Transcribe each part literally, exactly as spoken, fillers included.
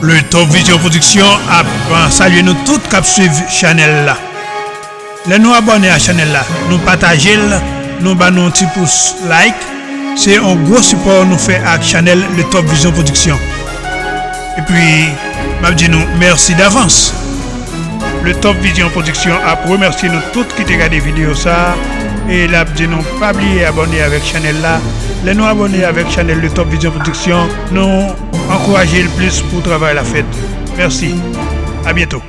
Le Top Vision Production ap, euh, salye nou tout k ap swiv chanèl la. Lè nou abòne a chanèl la, nou pataje l, nou ba nou yon ti pous like, se yon gwo sipò nou fè ak chanèl Le Top Vision Production. Epi, m ap di nou mèsi davans. Le Top Vision Production ap remèsye nou tout ki te gade videyo sa a, e l ap di nou pa bliye abòne avèk chanèl la. Lè nou abòne avèk chanèl Le Top Vision Production, nou ankouraje l plis pou travay la fèt. Mèsi. A byento.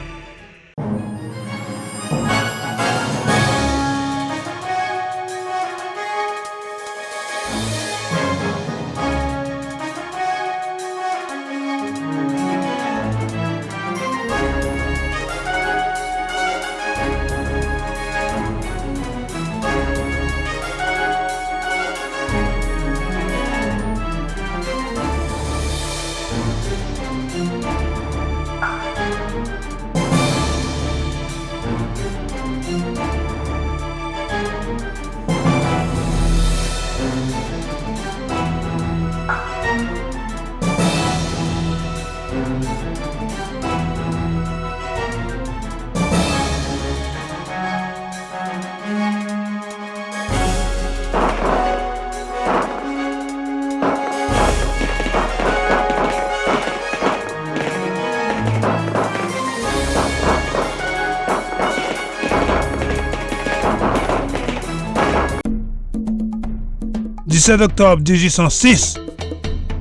Disèt oktòb dizuit san sis,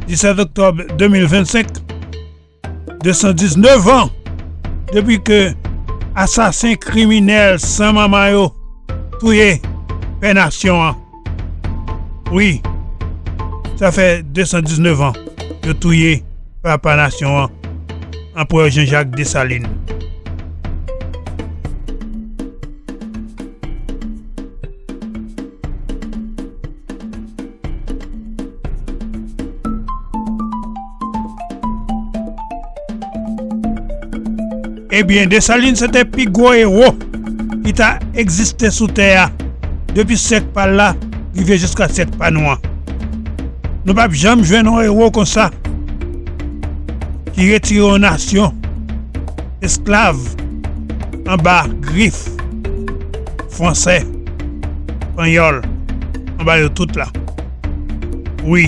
disèt oktòb de mil vennsenk, de san diznèf an depi ke asasen kriminèl san manman yo touye pè nasyon an. Wi, sa fè de san diznèf an yo touye papa nasyon an, Anperè Jean Jacques Dessalines. Ebyen, Desalin se te pi gwo ewo ki ta egziste sou tè a, depi syèk pa l la rive jiska syèk pa nou an. Nou p ap janm jwenn yon ewo konsa ki retire yon nasyon esklav anba grif fransè, panyòl, anba yo tout la. Wi,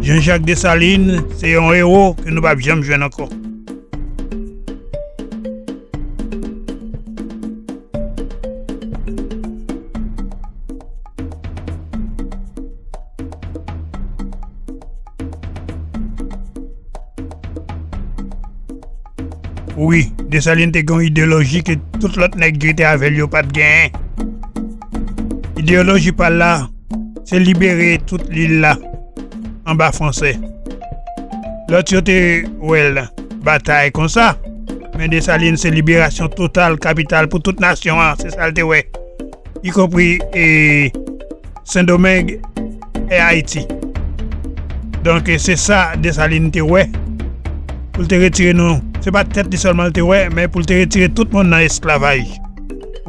Jean Jacques Dessalines se yon ewo ke nou p ap janm jwenn ankò. Wi, Desalin te gen yon ideyoloji ke tout lòt nèg ki te avè l yo pa t genyen. Ideyoloji pa l la, se libere tout lil la anba fransè. Lòt yo te wè l batay konsa, men Desalin se liberasyon total kapital pou tout nasyon an, se sa l te wè. Ikonpri, e, Sendomeng e Ayiti. Donk, se sa Desalin te wè. Pou l te retire nou, se pa tèt li sèlman l te wè, men pou l te retire tout moun nan esklavaj.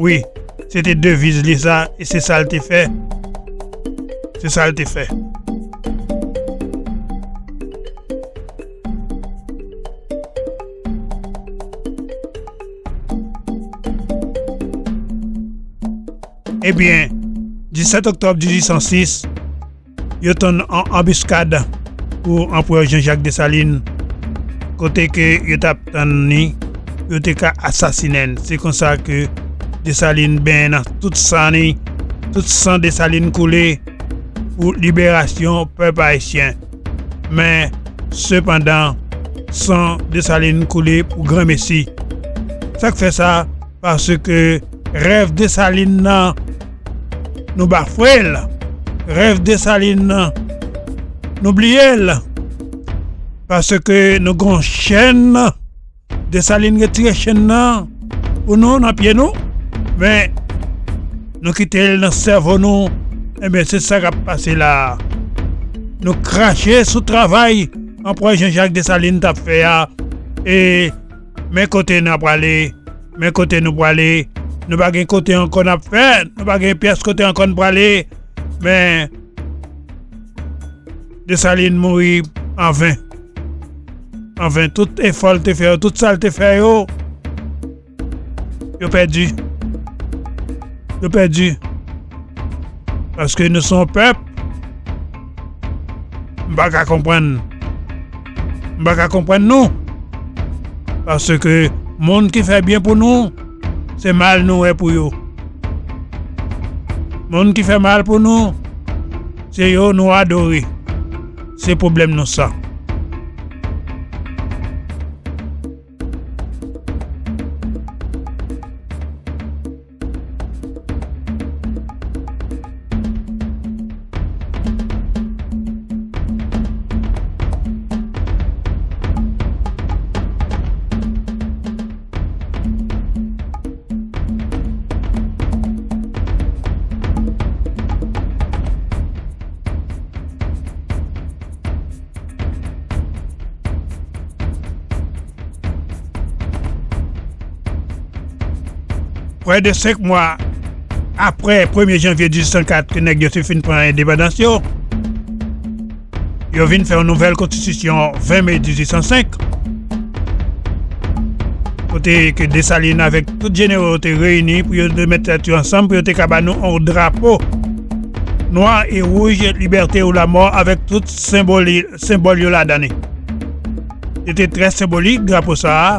Wi, se te deviz li sa, e se sa l te fè. Se sa l te fè. Ebyen, disèt oktòb dizuit san sis, yo tann an anbiskad pou Anperè Jean Jacques Dessalines, kote ke yo t ap tann li, yo te ka asasinen l. Se konsa ke Desalin benyen nan tout san li, tout san Desalin koule pou liberasyon pèp ayisyen. Men, sepandan, san Desalin koule pou granmesi. Sa k fè sa? Paske rèv Desalin nan, nou bafwe l. Rèv Desalin nan, nou bliye l. Paske nou gon chèn, Desalin retire chèn nan pou nou nan pye nou. Men, nou kite l nan sèvo nou. Ebyen, se sa k ap pase la a. Nou krache sou travay Anperè Jean Jacques Dessalines t ap fè a. E men kote n ap prale. Men kote nou prale, nou pa gen kote ankò n ap fè, nou pa gen pyès kote ankò n prale, men Desalin mouri anven. Anfen, tout efò l te fè yo, tout sa l te fè yo, yo pèdi. Yo pèdi. Paske nou se yon pèp, m pa ka konprann. M pa ka konprann nou. Paske moun ki fè byen pou nou, se mal nou wè pou yo. Moun ki fè mal pou nou, se yo nou adore. Se pwoblèm nou sa. Prè de senk mwa apre premye janvye dizuit san kat ke nèg yo te fin pran endepandans yo, yo vin fè yon nouvèl konstitisyon ven me dizuit san senk, kote ke Desalin avèk tout jenero yo te reyini pou yo te met tèt yo ansanm pou yo te ka ba nou yon drapo nwa e wouj, libète ou lamò, avèk tout senbòl, senbòl yo ladan li. Li te trè senbolik, drapo sa a.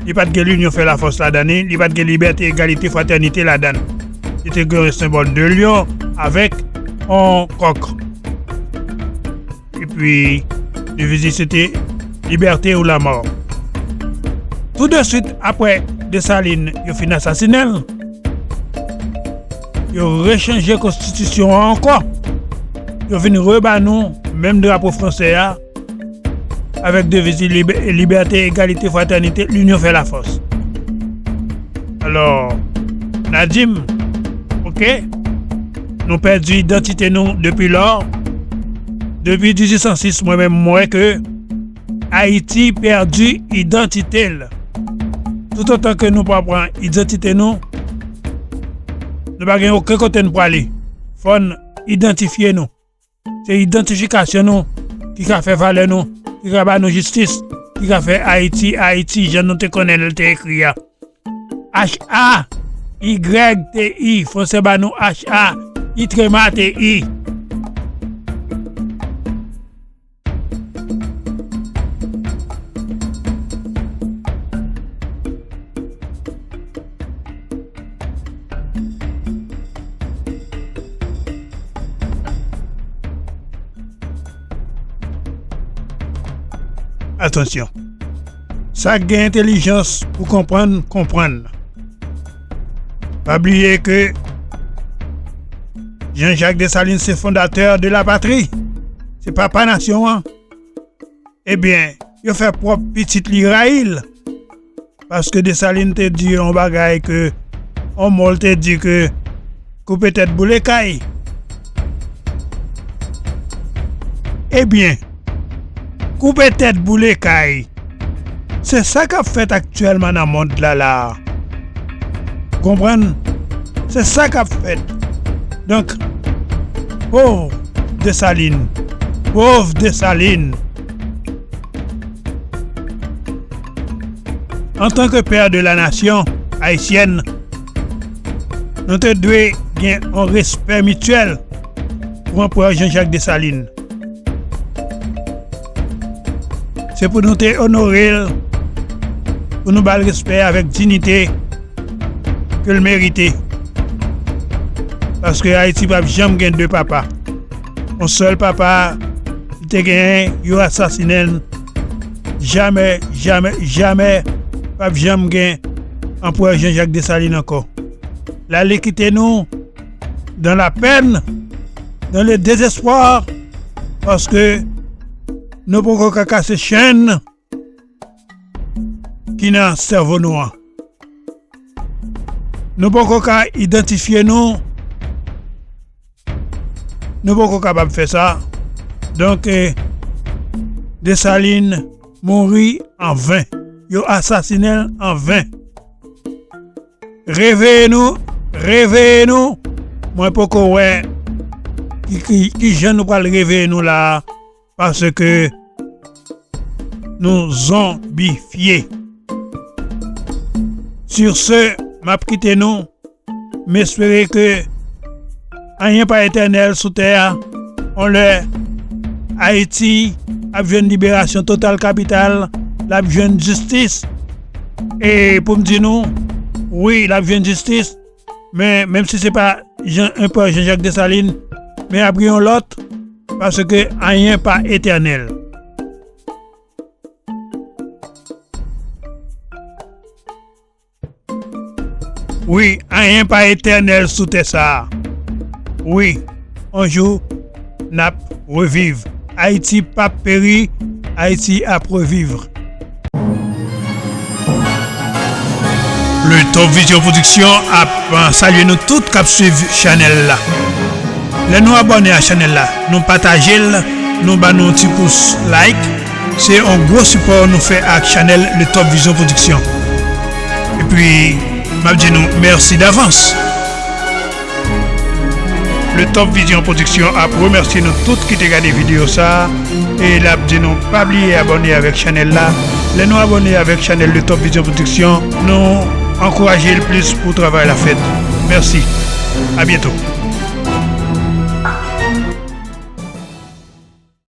Li pa t gen linyon fè lafòs ladan li. Li pa t gen libète, egalite, fratènite ladan l. Li te gen yon senbòl de lyon avèk yon kòk. Epi, deviz li se te libète ou lamò. Tou de swit apre Desalin yo fin asasinen l, yo rechanje konstitisyon an ankò. Yo vin reba nou menm drapo fransè a, avèk deviz li, libè-, libète, egalite, fratènite, linyon fè lafòs. Alò, n a di m, oke, nou pèdi idantite nou depi lò. Depi dizuit san sis, mwen menm, mwen wè ke Ayiti pèdi idantite l. Toutotan ke nou pa pran idantite nou, nou pa gen okenn kote n prale. Fò n idantifye nou. Se idantifikasyon nou ki ka fè valè nou, ki ka ba nou jistis, ki ka fè Ayiti, Ayiti, jan nou te konnen l te ekri a. H A Y T I, fransè ba nou H A, Itrema te I. Atansyon. Sa k gen entèlijans pou konprann, konprann. Pa bliye ke Jean-Jacques Dessalines se fondatè de la patrie. Se papa nasyon an. Ebyen, yo fè pwòp pitit li rayi l. Paske Desalin te di yon bagay ke, yon mo l te di ke koupe tèt boule kay. Ebyen, koupe tèt boule kay, se sa k ap fèt aktyèlman nan mond la la a. Konprann? Se sa k ap fèt. Donk, pòv Desalin, pòv Desalin. Antanke pè de la nasyon ayisyèn, nou te dwe gen yon respè mityèl pou Anperè Jean-Jacques Dessalines. Se pou nou te onore l, pou nou ba l respè avèk diyite ke l merite. Paske Ayiti p ap janm gen de papa. Yon sèl papa li te genyen, yo asasinen l. Jamè, jamè, jamè p ap janm gen Anperè Jean-Jacques Dessalines ankò. L ale kite nou dans la peine, dans le désespoir, paske nou poko ka kase chenn ki nan sèvo nou an. Nou poko ka idantifye nou. Nou poko kapab fè sa. Donk, eh, Desalin mouri an ven. Yo asasinen l an ven. Reveye nou, reveye nou. Mwen poko wè ki, ki, ki jan nou pral reveye nou la a, paske nou zonbifye. Sur ce, m ap kite nou. M espere ke anyen pa etènèl sou tè a. On lè Ayiti ap jwenn liberasyon total kapital, l ap jwenn jistis. E pou m di nou, wi, l ap jwenn jistis, men menm si se pa Jan, Enperè Jean-Jacques Dessalines, men ap gen yon lòt, paske anyen pa etènèl. Wi, anyen pa etènèl sou tè sa a. Wi, on jou, n ap reviv. Ayiti p ap peri, Ayiti ap reviv. Le Top Vision Production ap, euh, salye nou tout k ap swiv chanèl la. Lè nou abòne a chanèl la, nou pataje l, nou ba nou yon ti pous like, se yon gwo sipò nou fè ak chanèl Le Top Vision Production. Epi, m ap di nou mèsi davans. Le Top Vision Production ap remèsye nou tout ki te gade videyo sa a, e l ap di nou pa bliye abòne avèk chanèl la. Lè nou abòne avèk chanèl Le Top Vision Production, nou ankouraje l plis pou travay la fèt. Mèsi. A byento.